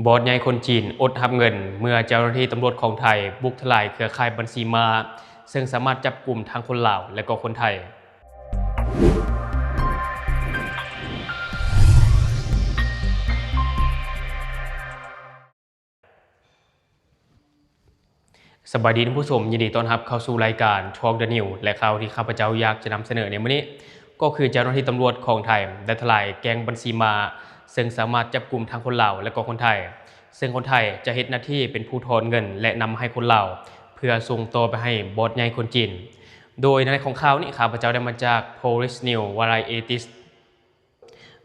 ບອສໃຫຍ່ຄົນຈີນອົດຮັບເງິນ ເມື່ອເຈົ້າໜ້າທີ່ຕຳຫຼວດຂອງໄທບຸກທະລາຍເຄືອຂ່າຍບັນຊີມ້າ ເຊິ່ງສາມາດຈັບກຸມທັງຄົນລາວ ແລະ ກໍຄົນໄທ. ສະບາຍດີທ່ານຜູ້ຊົມ, ຍິນດີຕ້ອນຮັບເຂົ້າສູ່ລາຍການ Talk the News ແລະ ຂ່າວທີ່ຂ້າພະເຈົ້າຢາກຈະນຳສະເໜີໃນມື້ນີ້ ກໍຄືເຈົ້າໜ້າທີ່ຕຳຫຼວດຂອງໄທໄດ້ທະລາຍແກ້ງບັນຊີມ້າ ເຊິ່ງສາມາດຈັບກຸມທັງຄົນລາວ ແລະ ກໍຄົນໄທ, ເຊິ່ງຄົນໄທຈະເຮັດໜ້າທີ່ເປັນຜູ້ຖອນເງິນ ແລະ ນຳໃຫ້ຄົນລາວ ເພື່ອສົ່ງຕໍ່ໄປໃຫ້ບອສໃຫຍ່ຄົນຈີນ. ໂດຍໃນຂອງຂ່າວນີ້ ຂ້າພະເຈົ້າໄດ້ມາຈາກ Police News Variety.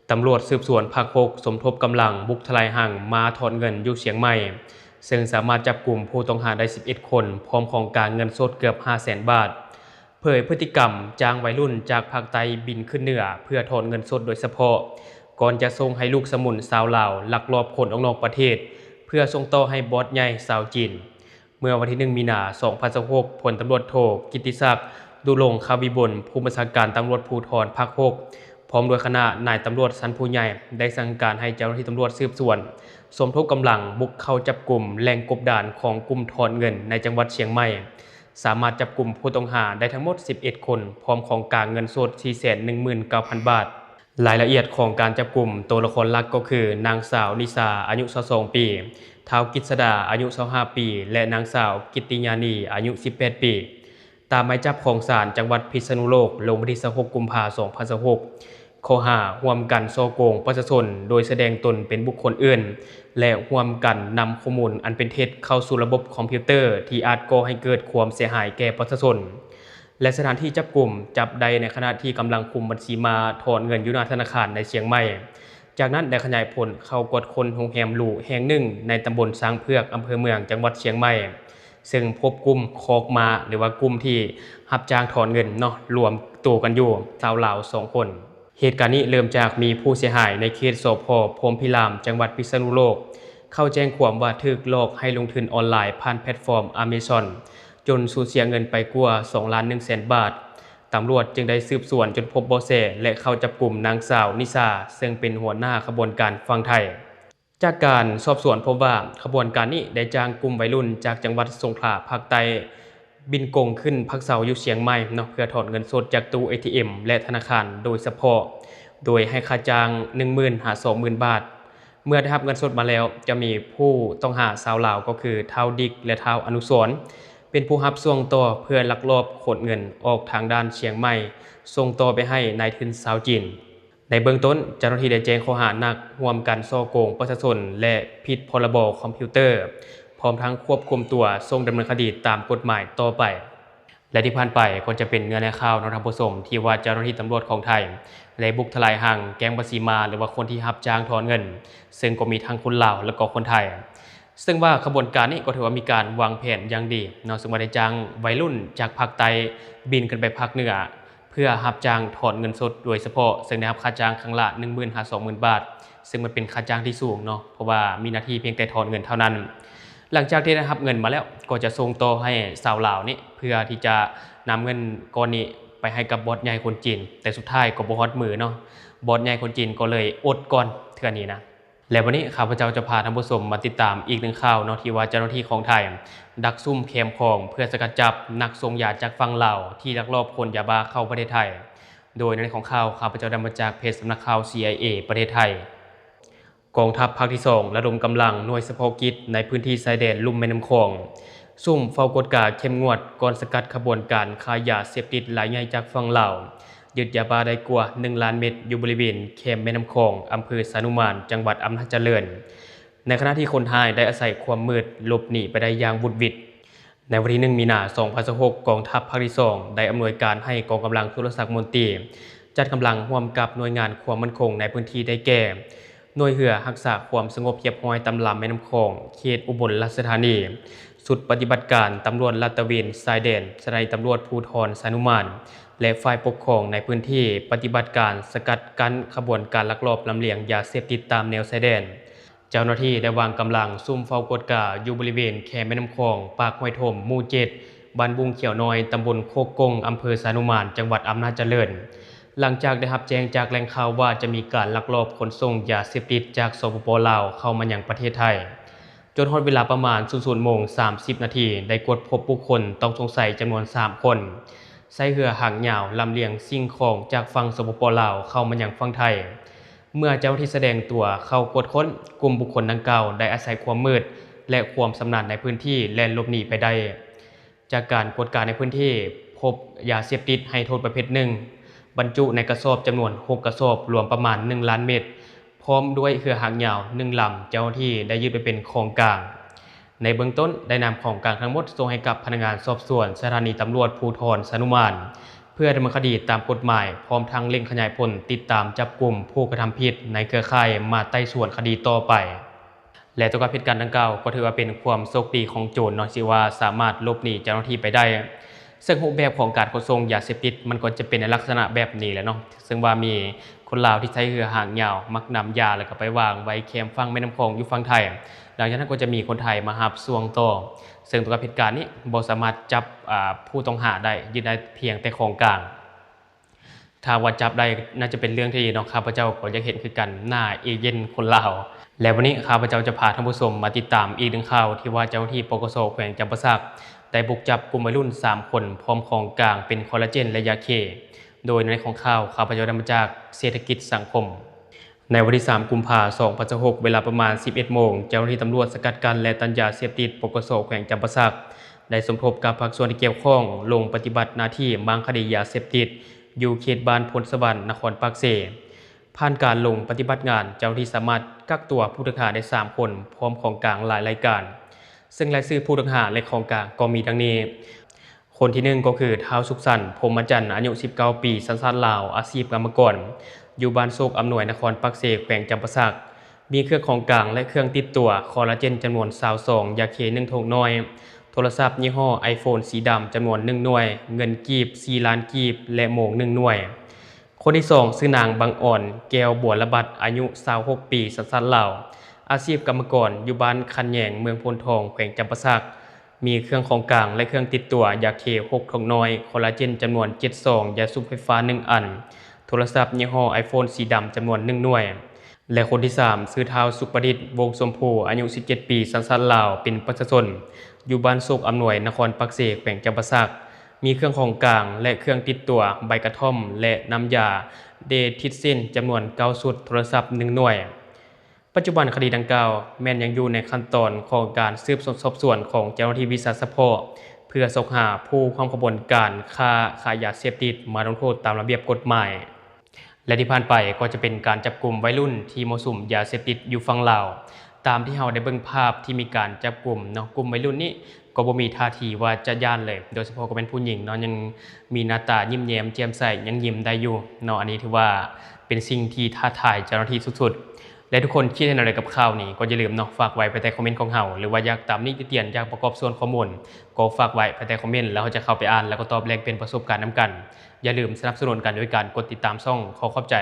ຕຳຫຼວດສືບສວນພາກຫົກ ສົມທົບກຳລັງບຸກທະລາຍຮັງມ້າຖອນເງິນຢູ່ຊຽງໃໝ່ ເຊິ່ງສາມາດຈັບກຸມຜູ້ຕ້ອງຫາໄດ້ສິບເອັດຄົນ ພ້ອມຂອງກາງເງິນສົດເກືອບຫ້າແສນບາດ. ເຜີຍພຶດຕິກຳຈ້າງໄວລຸ້ນຈາກພາກໃຕ້ບິນຂຶ້ນເໜືອເພື່ອຖອນເງິນສົດໂດຍສະເພາະ ກ່ອນຈະສົ່ງໃຫ້ລູກສະໝຸນຊາວລາວລັກລອບຂົນອອກນອກປະເທດ ເພື່ອສົ່ງຕໍ່ໃຫ້ບອສໃຫຍ່ຊາວຈີນ. ເມື່ອວັນທີໜຶ່ງ ມີນາ ສອງພັນຊາວຫົກ ພົນຕຳຫຼວດໂທ ກິດຕິສັກ ດຸລົງຄະວິບູນ ຜູ້ບັນຊາການຕຳຫຼວດພູທອນພາກຫົກ ພ້ອມດ້ວຍຄະນະນາຍຕຳຫຼວດຊັ້ນຜູ້ໃຫຍ່ ໄດ້ສັ່ງການໃຫ້ເຈົ້າໜ້າທີ່ຕຳຫຼວດສືບສວນ ສົມທົບກຳລັງບຸກເຂົ້າຈັບກຸມແຫຼ່ງກົບດານຂອງກຸ່ມຖອນເງິນໃນຈັງຫວັດຊຽງໃໝ່, ສາມາດຈັບກຸມຜູ້ຕ້ອງຫາໄດ້ທັງໝົດສິບເອັດຄົນ ພ້ອມຂອງກາງເງິນສົດສີ່ແສນໜຶ່ງໝື່ນເກົ້າພັນບາດ. ລາຍລະອຽດຂອງການຈັບກຸມ ໂຕລະຄອນຫຼັກກໍຄື ນາງສາວ ນິຊາ ອາຍຸຊາວສອງປີ, ທ້າວ ກິດສະດາ ອາຍຸຊາວຫ້າປີ ແລະ ນາງສາວ ກິດຕິຍານີ ອາຍຸສິບແປດປີ. ຕາມໝາຍຈັບຂອງສານຈັງຫວັດພິດສະນຸໂລກ ລົງວັນທີຊາວຫົກ ກຸມພາ ສອງພັນຊາວຫົກ ຂໍ້ຫາຮ່ວມກັນສໍ້ໂກງປະຊາຊົນໂດຍສະແດງຕົນເປັນບຸກຄົນອື່ນ ແລະ ຮ່ວມກັນນຳຂໍ້ມູນອັນເປັນເທັດເຂົ້າສູ່ລະບົບຄອມພິວເຕີ ທີ່ອາດກໍ່ໃຫ້ເກີດຄວາມເສຍຫາຍແກ່ປະຊາຊົນ. ແລະ ສະຖານທີ່ຈັບກຸມ ຈັບໄດ້ໃນຂະນະທີ່ກຳລັງຄຸມບັນຊີມ້າຖອນເງິນຢູ່ໜ້າທະນາຄານໃນຊຽງໃໝ່. ຈາກນັ້ນໄດ້ຂະຫຍາຍຜົນເຂົ້າກວດຄົ້ນໂຮງແຮມຫຼູແຫ່ງໜຶ່ງໃນຕຳບົນຊ້າງເຜືອກ ອຳເພີເມືອງ ຈັງຫວັດຊຽງໃໝ່, ເຊິ່ງພົບກຸ່ມຄອກມ້າ ຫຼືວ່າກຸ່ມທີ່ຮັບຈ້າງຖອນເງິນເນາະ ລວມໂຕກັນຢູ່ຊາວລາວສອງຄົນ. ເຫດການນີ້ເລີ່ມຈາກມີຜູ້ເສຍຫາຍໃນເຂດ ສພ ພົມພິລາມ ຈັງຫວັດພິດສະນຸໂລກ ເຂົ້າແຈ້ງຄວາມວ່າຖືກຫຼອກໃຫ້ລົງທຶນອອນລາຍຜ່ານແພລດຟອມ Amazon ຈົນສູນເສຍເງິນໄປກວ່າສອງລ້ານໜຶ່ງແສນບາດ. ຕຳຫຼວດຈຶ່ງໄດ້ສືບສວນຈົນພົບເບາະແສ ແລະ ເຂົ້າຈັບກຸມນາງສາວ ນິຊາ ເຊິ່ງເປັນຫົວໜ້າຂະບວນການຝັ່ງໄທ. ຈາກການສອບສວນພົບວ່າ ຂະບວນການນີ້ໄດ້ຈ້າງກຸ່ມໄວລຸ້ນຈາກຈັງຫວັດສົງຂລາພາກໃຕ້ ບິນກົງຂຶ້ນພັກເຊົາຢູ່ຊຽງໃໝ່ເນາະ ເພື່ອຖອນເງິນສົດຈາກຕູ້ ເອທີເອັມ ແລະ ທະນາຄານໂດຍສະເພາະ, ໂດຍໃຫ້ຄ່າຈ້າງໜຶ່ງໝື່ນຫາສອງໝື່ນບາດ. ເມື່ອໄດ້ຮັບເງິນສົດມາແລ້ວ ຈະມີຜູ້ຕ້ອງຫາຊາວລາວ ກໍຄືທ້າວດິກ ແລະ ທ້າວອະນຸສອນ ເປັນຜູ້ຮັບຊ່ວງຕໍ່ ເພື່ອລັກລອບຂົນເງິນອອກທາງດ່ານຊຽງໃໝ່ ສົ່ງຕໍ່ໄປໃຫ້ນາຍທຶນຊາວຈີນ. ໃນເບື້ອງຕົ້ນ, ເຈົ້າໜ້າທີ່ໄດ້ແຈ້ງຂໍ້ຫາໜັກ ຮ່ວມກັນສໍ້ໂກງປະຊາຊົນ ແລະ ຜິດ ພ.ລ.ບ. ຄອມພິວເຕີ, ພ້ອມທັງຄວບຄຸມຕົວສົ່ງດຳເນີນຄະດີຕາມກົດໝາຍຕໍ່ໄປ. ແລະ ທີ່ຜ່ານໄປກໍຈະເປັນເນື້ອໃນຂ່າວເນາະທ່ານຜູ້ຊົມ ທີ່ວ່າເຈົ້າໜ້າທີ່ຕຳຫຼວດຂອງໄທໄດ້ບຸກທະລາຍຮັງແກ້ງບັນຊີມ້າ ຫຼືວ່າຄົນທີ່ຮັບຈ້າງຖອນເງິນ, ເຊິ່ງກໍມີທັງຄົນລາວ ແລະ ກໍຄົນໄທ. ເຊິ່ງວ່າຂະບວນການນີ້ກໍຖືວ່າມີການວາງແຜນຢ່າງດີເນາະ, ເຊິ່ງວ່າໄດ້ຈ້າງໄວລຸ້ນຈາກພາກໃຕ້ບິນຂຶ້ນໄປພາກເໜືອ ເພື່ອຮັບຈ້າງຖອນເງິນສົດໂດຍສະເພາະ, ເຊິ່ງໄດ້ຮັບຄ່າຈ້າງຄັ້ງລະໜຶ່ງໝື່ນຫາສອງໝື່ນບາດ, ເຊິ່ງມັນເປັນຄ່າຈ້າງທີ່ສູງເນາະ, ເພາະວ່າມີໜ້າທີ່ພຽງແຕ່ຖອນເງິນເທົ່ານັ້ນ. ຫຼັງຈາກທີ່ໄດ້ຮັບເງິນມາແລ້ວ, ກໍຈະສົ່ງຕໍ່ໃຫ້ຊາວລາວນີ້ ເພື່ອທີ່ຈະນຳເງິນກ້ອນນີ້ໄປໃຫ້ກັບບອສໃຫຍ່ຄົນຈີນ, ແຕ່ສຸດທ້າຍກໍບໍ່ຮອດມືເນາະ, ບອສໃຫຍ່ຄົນຈີນກໍເລີຍອົດກ່ອນເທື່ອນີ້ນະ. ແລະ ວັນນີ້ຂ້າພະເຈົ້າຈະພາທ່ານຜູ້ຊົມມາຕິດຕາມອີກໜຶ່ງຂ່າວເນາະ ທີ່ວ່າເຈົ້າໜ້າທີ່ຂອງໄທດັກຊຸ່ມແຄມຂອງ ເພື່ອສະກັດຈັບນັກສົ່ງຢາຈາກຝັ່ງລາວ ທີ່ລັກລອບຂົນຢາບ້າເຂົ້າປະເທດໄທ. ໂດຍໃນຂອງຂ່າວ ຂ້າພະເຈົ້າໄດ້ມາຈາກເພຈສຳນັກຂ່າວ ຊີໄອເອ ປະເທດໄທ. ກອງທັບພາກທີສອງ ລະດົມກຳລັງໜ່ວຍສະເພາະກິດໃນພື້ນທີ່ຊາຍແດນລຸ່ມແມ່ນ້ຳຂອງ ຊຸ່ມເຝົ້າກວດກາເຂັ້ມງວດ ກ່ອນສະກັດຂະບວນການຄ້າຢາເສບຕິດລາຍໃຫຍ່ຈາກຝັ່ງລາວ. ຍຶດຢາບ້າໄດ້ກວ່າໜຶ່ງລ້ານເມັດ ຢູ່ບໍລິເວນແຄມແມ່ນ້ຳຂອງ ອຳເພີຊານຸມານ ຈັງຫວັດອຳນາດຈະເລີນ, ໃນຂະນະທີ່ຄົນຮ້າຍໄດ້ອາໄສຄວາມມືດຫຼົບໜີໄປໄດ້ຢ່າງຫວຸດຫວິດ. ໃນວັນທີໜຶ່ງ ມີນາ ສອງພັນຊາວຫົກ ກອງທັບພາກທີສອງ ໄດ້ອຳນວຍການໃຫ້ກອງກຳລັງສຸລະສັກມົນຕີ ຈັດກຳລັງຮ່ວມກັບໜ່ວຍງານຄວາມໝັ້ນຄົງໃນພື້ນທີ່ ໄດ້ແກ່ ໜ່ວຍເຮືອຮັກສາຄວາມສະຫງົບຮຽບຮ້ອຍຕາມລຳແມ່ນ້ຳຂອງ ເຂດອຸບົນລາຊະທານີ, ຊຸດປະຕິບັດການຕຳຫຼວດລາດຕະເວນຊາຍແດນ ສະຖານີຕຳຫຼວດພູທອນຊານຸມານ ແລະ ຝ່າຍປົກຄອງໃນພື້ນທີ່ ປະຕິບັດການສະກັດກັ້ນຂະບວນການລັກລອບລຳລຽງຢາເສບຕິດຕາມແນວຊາຍແດນ. ເຈົ້າໜ້າທີ່ໄດ້ວາງກຳລັງຊຸ່ມເຝົ້າກວດກາຢູ່ບໍລິເວນແຄມແມ່ນ້ຳຂອງ ປາກຫ້ວຍຖົມ ໝູ່ເຈັດ ບ້ານບຸ້ງຂຽວນ້ອຍ ຕຳບົນໂຄກກົງ ອຳເພີຊານຸມານ ຈັງຫວັດອຳນາດຈະເລີນ. ຫຼັງຈາກໄດ້ຮັບແຈ້ງຈາກແຫຼ່ງຂ່າວວ່າຈະມີການລັກລອບຂົນສົ່ງຢາເສບຕິດຈາກ ສປປ ລາວ ເຂົ້າມາຍັງປະເທດໄທ, ຈົນຮອດເວລາປະມານ ສູນໂມງ ສາມສິບນາທີ ໄດ້ກວດພົບບຸກຄົນຕ້ອງສົງໄສຈຳນວນສາມຄົນ ໃຊ້ເຮືອຫາງຍາວລຳລຽງສິ່ງຂອງຈາກຝັ່ງ ສປປ ລາວ ເຂົ້າມາຍັງຝັ່ງໄທ. ເມື່ອເຈົ້າໜ້າທີ່ສະແດງຕົວເຂົ້າກວດຄົ້ນ, ກຸ່ມບຸກຄົນດັ່ງກ່າວໄດ້ອາໄສຄວາມມືດ ແລະ ຄວາມຊຳນານໃນພື້ນທີ່ ແລ່ນຫຼົບໜີໄປໄດ້. ຈາກການກວດກາໃນພື້ນທີ່, ພົບຢາເສບຕິດໃຫ້ໂທດປະເພດໜຶ່ງ ບັນຈຸໃນກະສອບຈຳນວນຫົກກະສອບ, ລວມປະມານໜຶ່ງລ້ານເມັດ, ພ້ອມດ້ວຍເຮືອຫາງຍາວໜຶ່ງລຳ, ເຈົ້າໜ້າທີ່ໄດ້ຍຶດໄວ້ເປັນຂອງກາງ. ໃນເບື້ອງຕົ້ນໄດ້ນຳຂອງກາງທັງໝົດສົ່ງໃຫ້ກັບພະນັກງານສອບສວນສະຖານີຕຳຫຼວດພູທອນຊະນຸມານ ເພື່ອດຳເນີນຄະດີຕາມກົດໝາຍ, ພ້ອມທັງເລັ່ງຂະຫຍາຍຜົນຕິດຕາມຈັບກຸມຜູ້ກະທຳຜິດໃນເຄືອຂ່າຍມາໄຕ່ສວນຄະດີຕໍ່ໄປ. ແລະ ຕໍ່ກັບເຫດການດັ່ງກ່າວ ກໍຖືວ່າເປັນຄວາມໂຊກດີຂອງໂຈນເນາະ ທີ່ວ່າສາມາດຫຼົບໜີເຈົ້າໜ້າທີ່ໄປໄດ້. ເຊິ່ງຮູບແບບຂອງການຂົນສົ່ງຢາເສບຕິດ ມັນກໍຈະເປັນໃນລັກສະນະແບບນີ້ແຫຼະເນາະ, ເຊິ່ງວ່າມີຄົນລາວທີ່ໃຊ້ເຮືອຫາງຍາວ ມັກນຳຢາ ແລ້ວກໍໄປວາງໄວ້ແຄມຝັ່ງແມ່ນ້ຳຂອງຢູ່ຝັ່ງໄທ, ຫຼັງຈາກນັ້ນກໍຈະມີຄົນໄທມາຮັບຊ່ວງຕໍ່. ເຊິ່ງຕໍ່ກັບເຫດການນີ້ ບໍ່ສາມາດຈັບ ອາ ຜູ້ຕ້ອງຫາໄດ້, ຍຶດໄດ້ພຽງແຕ່ຂອງກາງ. ຖ້າວ່າຈັບໄດ້ ໜ້າຈະເປັນເລື່ອງທີ່ດີເນາະ, ຂ້າພະເຈົ້າກໍຢາກເຫັນຄືກັນ ໜ້າເອເຈນຄົນລາວ. ແລະ ວັນນີ້ຂ້າພະເຈົ້າຈະພາທ່ານຜູ້ຊົມມາຕິດຕາມອີກໜຶ່ງຂ່າວ ທີ່ວ່າເຈົ້າໜ້າທີ່ ປກສ ແຂວງຈຳປາສັກ ໄດ້ບຸກຈັບກຸ່ມໄວລຸ້ນສາມຄົນ ພ້ອມຂອງກາງເປັນຄໍລາເຈນ ແລະ ຢາເຄ. ໂດຍໃນຂອງຂ່າວ ຂ້າພະເຈົ້າໄດ້ມາຈາກເສດຖະກິດສັງຄົມ. ໃນວັນທີສາມ ກຸມພາ ສອງພັນຊາວຫົກ ເວລາປະມານ ສິບເອັດໂມງ, ເຈົ້າໜ້າທີ່ຕຳຫຼວດສະກັດກັ້ນ ແລະ ຕ້ານຢາເສບຕິດ ປກສ ແຂວງຈຳປາສັກ ໄດ້ສົມທົບກັບພາກສ່ວນທີ່ກ່ຽວຂ້ອງ ລົງປະຕິບັດໜ້າທີ່ມ້າງຄະດີຢາເສບຕິດ ຢູ່ເຂດບ້ານໂພນສະຫວັນ ນະຄອນປາກເຊ. ຜ່ານການລົງປະຕິບັດງານ, ເຈົ້າໜ້າທີ່ສາມາດກັກຕົວຜູ້ຕ້ອງຫາໄດ້ສາມຄົນ ພ້ອມຂອງກາງຫຼາຍລາຍການ, ເຊິ່ງລາຍຊື່ຜູ້ຕ້ອງຫາ ແລະ ຂອງກາງກໍມີດັ່ງນີ້. ຄົນທີໜຶ່ງ ກໍຄື ທ້າວ ສຸກສັນ ພົມມະຈັນ ອາຍຸ ສິບເກົ້າປີ ສັນຊາດລາວ, ອາຊີບກຳມະກອນ, ຢູ່ບ້ານໂຊກອຳນວຍ ນະຄອນປາກເຊ, ແຂວງຈຳປາສັກ, ມີເຄື່ອງຂອງກາງ ແລະ ເຄື່ອງຕິດຕົວ ຄໍລາເຈນ ຈຳນວນຊາວຊອງ, ຢາເຄ ໜຶ່ງຖົງນ້ອຍ, ໂທລະສັບຍີ່ຫໍ້ iPhone ສີດຳ ຈຳນວນໜຶ່ງໜ່ວຍ, ເງິນກີບ ສີ່ລ້ານກີບ ແລະ ໂມງ ໜຶ່ງໜ່ວຍ. ຄົນທີສອງ ຊື່ນາງ ບັງອອນ ແກ້ວບົວລະບັດ ອາຍຸ ຊາວຫົກປີ ສັນຊາດລາວ, ອາຊີບກຳມະກອນ, ຢູ່ບ້ານຄັນແຍງ ເມືອງໂພນທອງ ແຂວງຈຳປາສັກ, ມີເຄື່ອງຂອງກາງ ແລະ ເຄື່ອງຕິດຕົວ ຢາເຄ ຫົກຖົງນ້ອຍ, ຄໍລາເຈນ ຈຳນວນ ເຈັດຊອງ, ຢາສູບໄຟຟ້າ ໜຶ່ງອັນ, ໂທລະສັບຍີ່ຫໍ້ iPhone ສີດຳ ຈຳນວນ ໜຶ່ງໜ່ວຍ. ແລະ ຄົນທີສາມ ຊື່ ທ້າວ ສຸກປະດິດ ວົງຊົມພູ ອາຍຸ ສິບເຈັດປີ ສັນຊາດລາວ, ເປັນປະຊາຊົນ ຢູ່ບ້ານໂຊກອຳນວຍ ນະຄອນປາກເຊ, ແຂວງຈຳປາສັກ, ມີເຄື່ອງຂອງກາງ ແລະ ເຄື່ອງຕິດຕົວ ໃບກະທ່ອມ ແລະ ນ້ຳຢາ ເດທິດເຊນ ຈຳນວນ ເກົ້າຊຸດ, ໂທລະສັບ ໜຶ່ງໜ່ວຍ. ປັດຈຸບັນຄະດີດັ່ງກ່າວ ແມ່ນຍັງຢູ່ໃນຂັ້ນຕອນຂອງການສືບສວນສອບສວນຂອງເຈົ້າໜ້າທີ່ວິຊາສະເພາະ ເພື່ອຊອກຫາຜູ້ຮ່ວມຂະບວນການຄ້າຂາຍຢາເສບຕິດມາລົງໂທດຕາມລະບຽບກົດໝາຍ. ແລະ ທີ່ຜ່ານໄປກໍຈະເປັນການຈັບກຸມໄວລຸ້ນທີ່ມົ້ວສຸມຢາເສບຕິດຢູ່ຝັ່ງລາວ. ຕາມທີ່ເຮົາໄດ້ເບິ່ງພາບທີ່ມີການຈັບກຸມເນາະ, ກຸ່ມໄວລຸ້ນນີ້ກໍບໍ່ມີທ່າທີວ່າຈະຢ້ານເລີຍ, ໂດຍສະເພາະກໍແມ່ນຜູ້ຍິງເນາະ, ຍັງມີໜ້າຕາຍິ້ມແຍ້ມແຈ່ມໃສ, ຍັງຍິ້ມໄດ້ຢູ່ເນາະ. ອັນນີ້ຖືວ່າເປັນສິ່ງທີ່ທ້າທາຍເຈົ້າໜ້າທີ່ສຸດໆ. ແລະ ທຸກຄົນຄິດເຫັນແນວໃດກັບຂ່າວນີ້ ກໍຢ່າລືມເນາະ ຝາກໄວ້ພາຍໃຕ້ຄອມເມັນຂອງເຮົາ, ຫຼືວ່າຢາກຕຳໜິຕິຕຽນ, ຢາກປະກອບສ່ວນຄວາມມ່ວນ ກໍຝາກໄວ້ພາຍໃຕ້ຄອມເມັນ ແລ້ວເຮົາຈະເຂົ້າໄປອ່ານ ແລ້ວກໍຕອບແລກປ່ຽນປະສົບການນຳກັນ. ຢ່າລືມສະໜັບສະໜູນກັນດ້ວຍການກົດຕິດຕາມຊ່ອງ. ຂໍຂອບໃຈ.